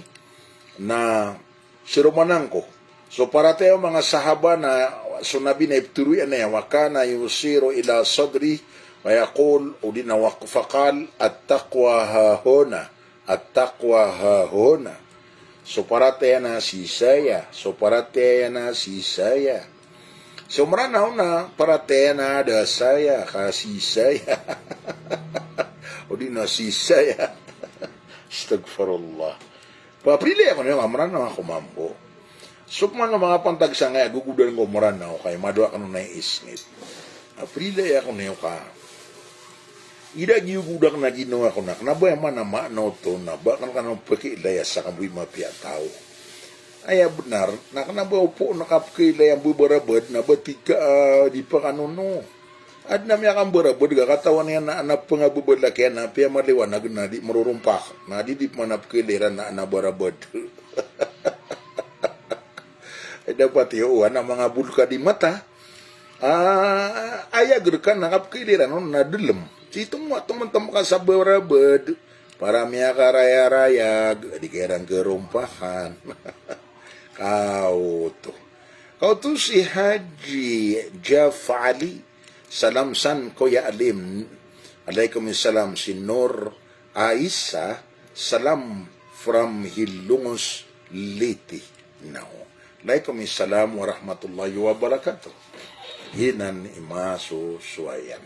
na siromanan ko. So paratiyaya o manga sahaba na so Nabi na iptharo iyan aya, wa kana yushiru ila sadrihi wa yaqul, odi na wa, faqal, "At-taqwa hahuna, at-taqwa hahuna." So paratiyaya na sii saya, so paratiyaya na sii saya. So Mranaw na paratiyaya na da saya, ka sii saya. Odi na sii saya. Astaghfirullah. Paprilayi ako niyo ka Mranaw ako mambo. So pman o manga pantag sangkaya gogodan ko Mranaw, ka imanto akn on na isngit. Paprilayi ako niyo ka. Ida giyogoda akn a ginawa ko na kna ba aya maana maana oto na ba akn kano pkiilaya sa kambo i mapiya a taw. Aya bnar na kna ba opama na kapkiilaya a mbabarabad na ba tig ka, ah, di pkanono. Adn a miyakambarabad ka katawan iyan a, na pngababalak iyan a piya maliwanag na di mrorompak. Na di, di pman a pkiilay iran a, na barabad. Dapat iyo, o, ana manga bolka di mata. Ah, aya grka na kapkiilay iran on na dlm. Sii tomo, tomo, tomo ka sa barabad. Para miyakarayarayag, di ka iran karompakan. Kaoto. Kaoto si Haji Jaf Ali. Salam san Koya Alim. Alaikum salam. Si Nur Aisa. Salam from Hilongos, Leyte. Now. Alaikum salam warahmatullahi wabarakatuh. Giyanan i masosowa iyan.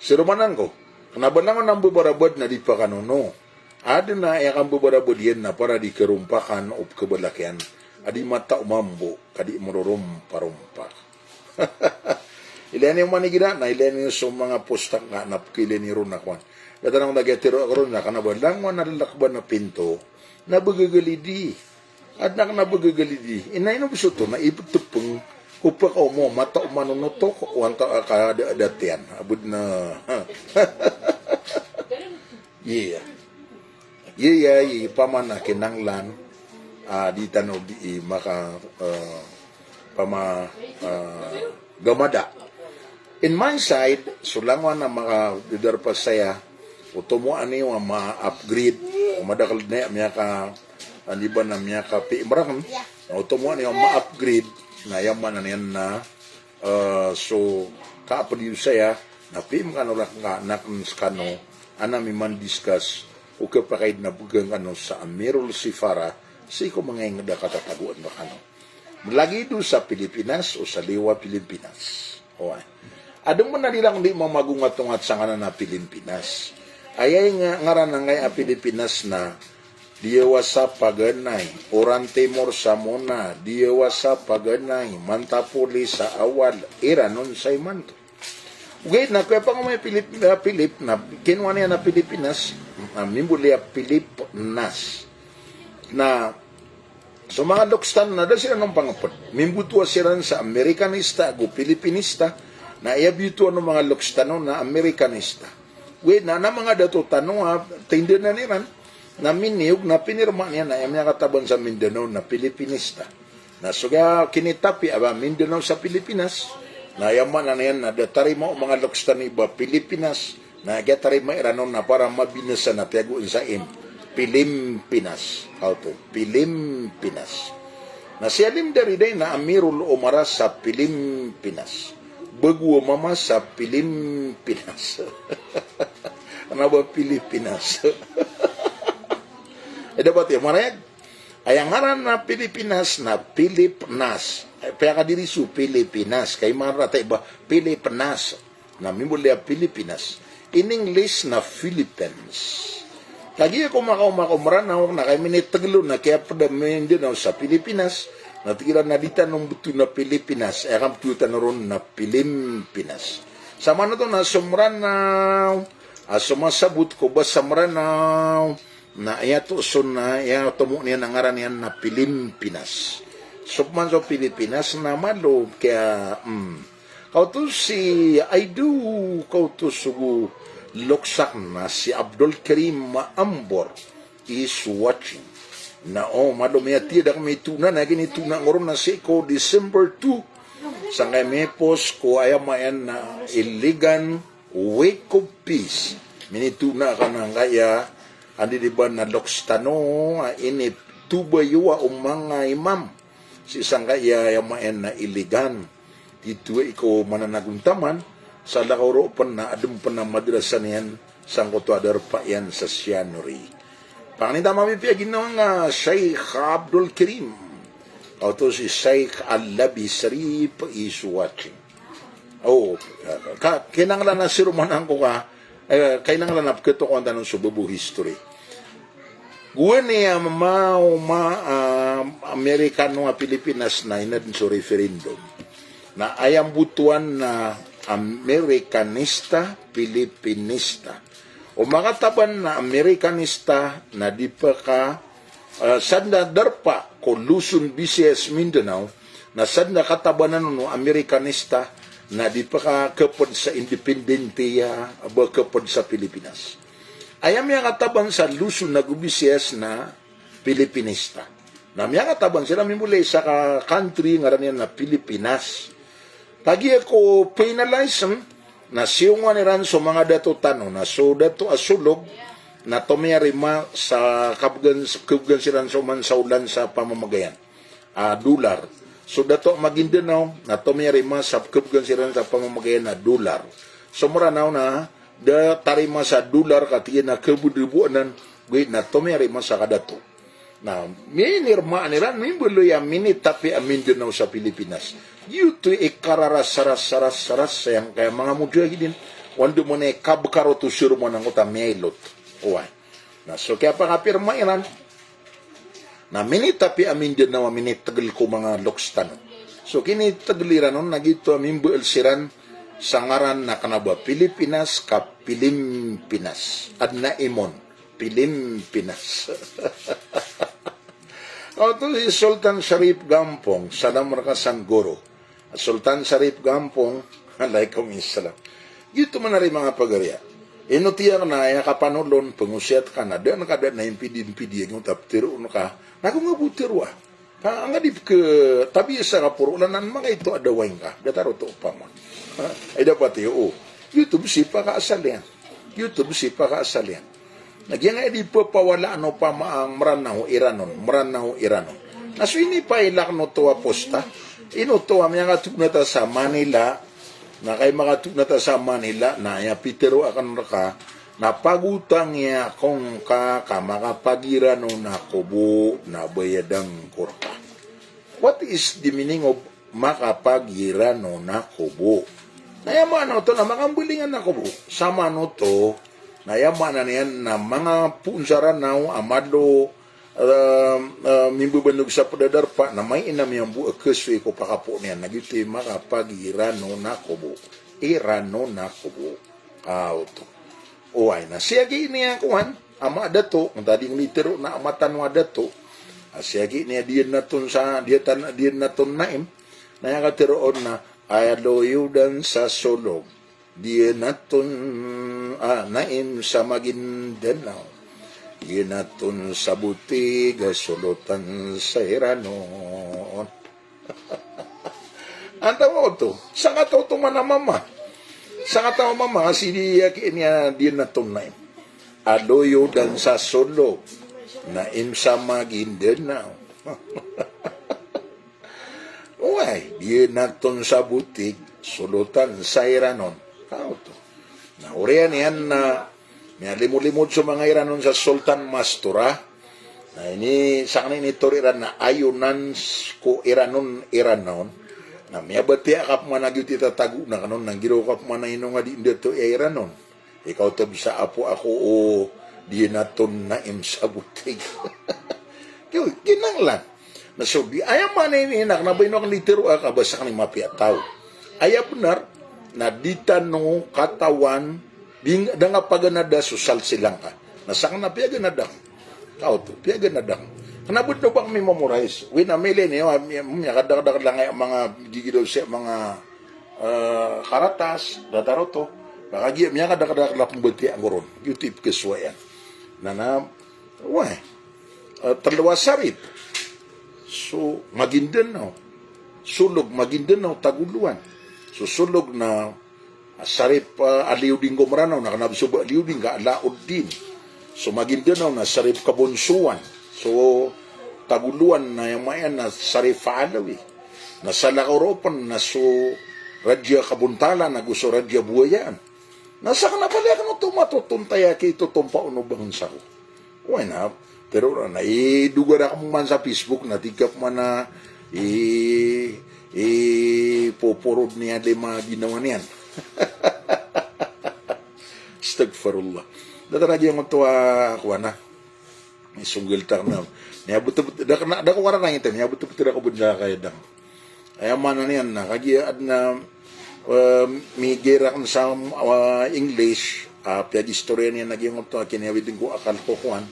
Siromanan ko. Kna ba langon a mbabarabad na di pkanono. Adn a aya kambabarabad iyan na para di karompakan o pkhabalak iyan a di mataw mambo ka di mroromparompak. Ilaya niyo man igira na ilaya niyo so manga post angka na pkiilay niyo ron a kowan. Datar angka na giya tiro ako ron na kna ba langon a lalakban a pinto na bagagalidi. Adn a kna ba gagalidi. Ina ino bs oto na iptpng ko pkaoma o mata o manonotok o antaa ka da, datiyan. Abd na. Iya. Iya, iya, i pamana kinanglan. Ah, di tano di, i maka, eh, pama, eh, gamada. In my side, so langon a makadarpa saya, o tomoan iyo a ma-upgrade, o madakl dn a miyaka, andi ba na miyaka P M rakn, o tomoan iyo a ma-upgrade, na aya maana niyan na, eh, so, kaapd iyo saya, na P M kano rakn ka, na kn skano, ana miman-discuss, o kapakaid na bgan kano sa Amirul Sifara, sii ko manga ingd a katatagoan rakano. Mlagid o sa Pilipinas o sa liyo a Pilipinas. Oway. Adn man a di lang di mamagongatongat sangkanan a Pilimpinas. Aya i nga-, ngaran angkaya a Pilipinas na Diyawasa Paganay, Oran Timor Samona, Diyawasa Paganay, Mantapoli sa Awal, Iranon sa imanto. Ogaid na koya pangomay Pilip, ah, Pilip na kinowa niyan a Pilipinas, ah, mimboli a Pilipnas. Na so manga loks tano na da siran on pangpd. Mimbotoa siran sa Amerikanista ago Pilipinista, na aya biyotoan o manga loks tano na Amerikanista. Ogaid na, na manga dato tano a tindanan iran na miniyog na pinirma niyan a aya miyakataban sa Mindanao na Pilipinista. Na so giya kinitapi a ba Mindanao sa Pilipinas, na aya maana niyan na da tarima o manga loks tano i ba Pilipinas, na giya tarima iran on na para mabinasa na tiyagoan sa im, Pilimpinas. Kaoto, Pilimpinas. Na si Alim Dariday na Amirul Umara sa Pilimpinas. Bago a mama sa Pilimpinas. Kna ba Pilipinas. Eh, dapat iyo marayag. Aya ngaran a Pilipinas na Pilipnas. Eh, piyakadiri so Pilipinas. Kay marata i ba Pilipnas. Na mimboli a Pilipinas. In English na Philippines. Kagiya ko makaoma ko Mranaw na kay minitglo na kiyapd a Mindanao sa Pilipinas. Na tig iran a di tano mbtoon a Pilipinas, aya kambtoon tano ron na Pilimpinas. Samanoto na so Mranaw a so masabot ko basa Mranaw na aya to so na aya tomo niyan a ngaran iyan na Pilimpinas. So pman so Pilipinas na malo kiya, hmm. Kaoto si Aidu, kaoto so loks akn na si Abdul Karim Ambor is watching. Na o, malo miyatiya da ko mitona, na kinitona ngoro na sii ko December two. Sangkai mipost ko aya maana na Iligan Week of Peace. Minitona ka na ngkaya andi di ba na loks tano a initobayowa o manga imam sii sangkaya aya maana na Iligan. Titho i ko mananagontaman, sa lakaw roo pn na adn pn a madrasa niyan sangkoto a darpa iyan sa Siyanuri. Pangni ta mapipiya ginawa nga Sheikh Abdul Karim. Kaoto si Sheikh Al-Labi Sharif is watching. O, ka, kinanglan a siromanan ko ka, eh, kinanglan a pkatokawan tano so babo history. Gowani a ma, ma, ah, Amerikano a Pilipinas na inadn so referendum. Na aya mbotowan na Amerikanista, Pilipinista. O makataban na Amerikanista na di pka, ah, sadn a darpa ko Luzon, Visayas, Mindanao, na sadn a katabanan o Amerikanista na di pka khapd sa independente a ba khapd sa Pilipinas. Aya miyakataban sa Luzon ago Visayas na Pilipinista. Na miyakataban siran mimbolay sa ka country ngaran iyan na Pilipinas. Kagiya ko finalize, na siyongan iran so manga dato tano, na so dato a Solog na tomiyarima sa kabgan, kabgan siran so man sa olan sa pamamagayan a dolar. So dato a Maguindanao na tomiyarima sa kabgan siran sa pamamagayan a dolar. So Mranaw na da tarima sa dolar, katii na kabodboanan, gowani na tomiyarima sa kadato. Na minirmaan iran, mimbaloy a minitapi a Mindanao sa Pilipinas. Giyoto i kararasaras, saras, saras, sangkaya manga mujahidin. Wanda mana i kabkar oto siromanan ko ta miyailot. Oway. Na so kiyapakapirma iran na minitapi a Mindanao a minitgl ko manga loks tano. So kinitgl iran on na giyoto a mimbaal siran sa ngaran na kna ba Pilipinas ka Pilimpinas. Adn a imon, Pilimpinas. Oto si Sultan Sharif Gampong, salam rka san goro. Sultan Sharif Gampong, alaikum salam. Giyoto man ari manga pagari a. Ino tiyak na aya kapanolon, pangosiyat ka na, da ngka da na impidi-impidi a giyoto a ptharoon ka. Na ago nga bo tharoa. Ka anga di pkatabiya sa kaporo, olanan manga ito a dawai ngka. Datar oto opama. Ha? Ay dapat iyo, o. Giyoto bo si pakaasal iyan. Giyoto bo si pakaasal iyan. Na giyangkaya di pphawala ano pama ang Mranaw Iranon, Mranaw Iranon. Na so inipailak oto a posta, ino oto a miyakatognata sa Manila, na kay makatognata sa Manila, na aya pitharo akn rka, na pagotangi ako ngka ka makapagiranon ako bo, na bayadan ko rka. What is the meaning of makapagiranon ako bo? Na aya maana oto na makambalingan ako bo. Samanoto, na aya maana niyan na manga poon sa Ranaw a malo, em, em, mimbabanog sa pdadarpa, na maina miyan bo a kasoy ko pakapoon iyan. Na giyoto i makapagiranon ako bo. Iranon ako bo. A, oto. Oway, na siyagi niyan kowan, ama dato, mantad i ngni tero na ama tano a dato. A siyagi niyan Diyan Naton sa, Diyan Tan-, Diyan Naton Naim. Na aya katero on na, aya loyodan sa Solog. Diyan Naton, a, Naim sa Maguindanao. Diyan Naton sa Botig a Solotan sa Iranon. Antaa oto? Sakataw oto man a mama. Sakataw a mama, a si di aki niyan Diyan Naton Naim. A loyodan sa Solog, Naim sa Maguindanao. Oway, Diyan Naton sa Botig, Solotan sa Iranon. Kaoto. Na oriyan iyan na miyalimolimod so manga Iranon sa Sultan Mastura. Na ini, sakn ini tori iran na ayonan s-, ko Iranon, Iranon. Na miyabatiya ka pman a giyoto i tatago na kanon, na giraw ka pman a ino nga di ndato i Iranon. Ikaw oto bisa apo ako o Diyan Naton Naim sa Botig. Kiyo, kinanglan. Na so di aya maana ini na kena ba ino akn di tero a ka ba sakn i mapiya a taw. Aya benar na di tano katawan, di, da nga paganada so salsilang ka. Na sakn na piyaganada. Kaoto, piyaganada. Kena ba ino ba kami memorize. Wi na mili niyo, a, mi-, miyakadakdak lang aya manga gigidaw sa manga, eh, karatas, datar oto. Baka giya miyakadakdak lang pembatiya angkoron. Giyoto i pekesowayan. Na, na, wai. Eh, telo a sarip. So Maguindanao. Solog, Maguindanao, Tagoloan. So Solog na, ah, sarip, ah, Aliudin ko Meranaw, na kena ba so ba Aliudin ka Alauddin. So Maguindanao na sarip Kabonsuan. So Tagoloan na aya maana na sarip Alawi. Na Salakaw roo pen na so Raja Kabontalan ago so Raja Buwayaan. Na sakn a palaya kano to matotontaya ki totompa o no bangensa ko. Wai na, tero na, na, i, dogar ako man sa Facebook na tig ka pman a, i, i, poporod niyan di ma ginawa niyan. Astagfirullah. Datar a giyangkoto a, kowan a. Isonggel ta kena. Niya beto-beto, da kena, da ko karang ito, niya beto-beto da ko benda kaya dang. Aya maana niyan na, kagiya aden a, eh, migirak sa, eh, English, ah, piyagistoriya niyan a giyangkoto a kiniyawid ko akal ko kowan,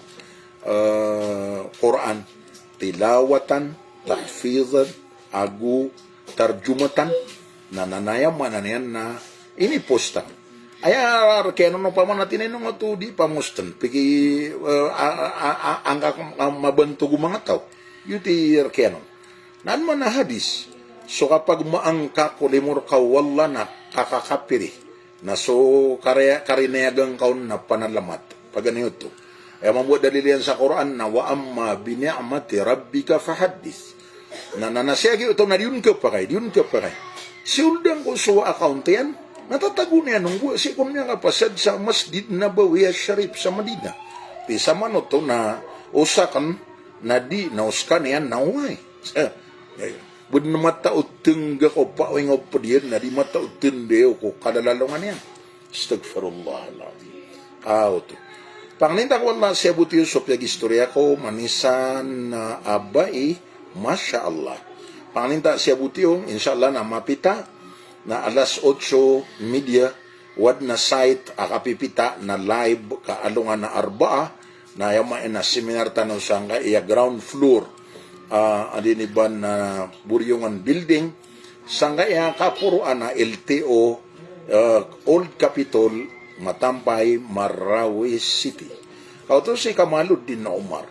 eh, Quran, tilawatan, tahfizan, ago tarjumatan, na, na, na aya maana niyan na inipost ta. Aya rk iyan on opama na tinenong oto di pamosten, piki, eh, a, a, a, a, angka, ah, mabantog o manga taw. Giyoto i rk iyan on. Na aya maana a hadis, so kapag maangka ko limo rka o Allah na kakakapiri. Na so kari-, karinayagan ka on na panalamat. Paganay oto. Aya mambo a dalil iyan sa Quran na, "Wa amma bi ni'mati rabbika fahaddith." Na, na, na sii giyoto na di on kapakay, di on kapakay. Sii oldang ko so account iyan, na tatago niyan on go sii kon miyakapasad sa Masjid Nabawi Asharif sa Madinah. Di samanoto na osaken, na di, na osaken iyan na oway. Eh, eh. Bed na mataoteng ga ko paoy nga oped iyan na di mataoteng diyo ko kalalalongan iyan. Astagfirullahal azim. Aw, oto. Pangninta ko Allah, siyaboti iyo so piyagistoriya ko, manisan na abai, masha Allah. Pangninta siyaboti iyo, insha Allah na mapita, na alas otso media, wad na site a kapipita na live ka alongan a Arbaa, na aya maana seminar tano sangkaya ground floor, ah, a diniban na Boryongan Building, sangkaya kaporoan a L T O, ah, Old Capitol, Matampay, Marawi City. Kaoto si Kamaluddin Omar.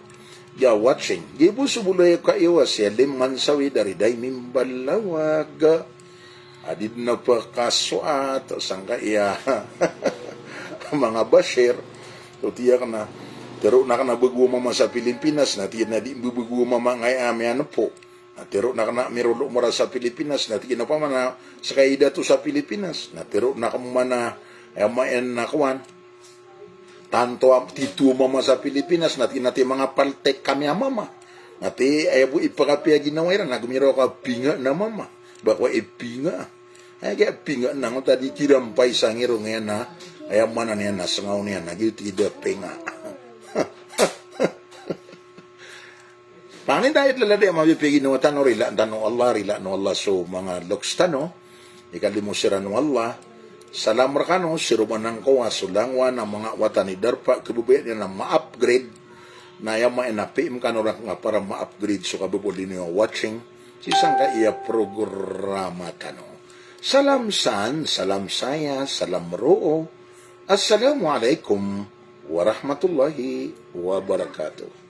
Giya watching. Giya bo so bolayoka iyo a si Alim Mansawi dari Daymimbalawaga. A di den a pekasoat, sangkaya manga bashir. So tiya kena, tero na kena bego mama sa Pilipinas, na tiya na di bebego mama ngaya miyanepo. Na tero na kena mirolo mora sa Pilipinas, na tiya na pamana saka i dato sa Pilipinas. Na tero na kemana, aya maen na kowan. Tanto a tito a mama sa Pilipinas, na ti, na ti manga paltek kami a mama. Na ti, aya bo ipakapiya ginawa iran, na gomiraw ka pinga na mama. Ba ko ipinga. Aya kaya pinga na, ngon ta di kirampay sangiro ngayan na, aya maana niyan na, sengaw niyan na, giyoto i da pinga. Pangninta iyo laladay a mapipiya ginawa tano, rilaan tano o Allah, rilaan o Allah so manga loks tano, ikalimo siran o Allah. Salam rekano, sii ro manangkowa so langowan a manga wata i darpa, kababaya niyan a ma-upgrade, na aya maen a P M kano ran nga para ma-upgrade so kababaloy niyo a watching sii sangkaya programa tano. Salam san, salam saya, salam roo. Assalamu alaikum warahmatullahi wabarakatuh.